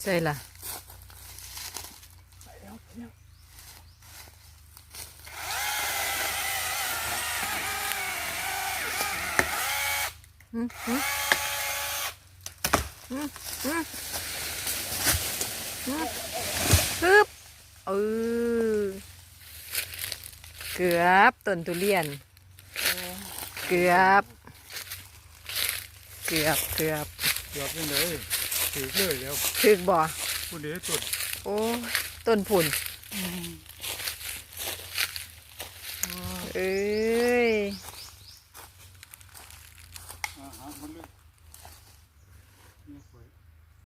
ໃສ່ລະ ອືມ ອືມ ອືມ ອືມ ຮຶບ ເອີ ເກືອບ ຕົ້ນທຸລຽນ ເກືອບ ເກືອບ ເກືອບ ເກືອບຈັ່ງໃດ? ຖືກເລີຍແລ້ວ ຖືກບໍ່? ພຸ້ນເດ້ຕົ້ນ ໂອ້ ຕົ້ນພຸ້ນ ອືມ ເອີຍ ອາ ຫັກໝົດເລີຍ ນີ້ຂ້ອຍ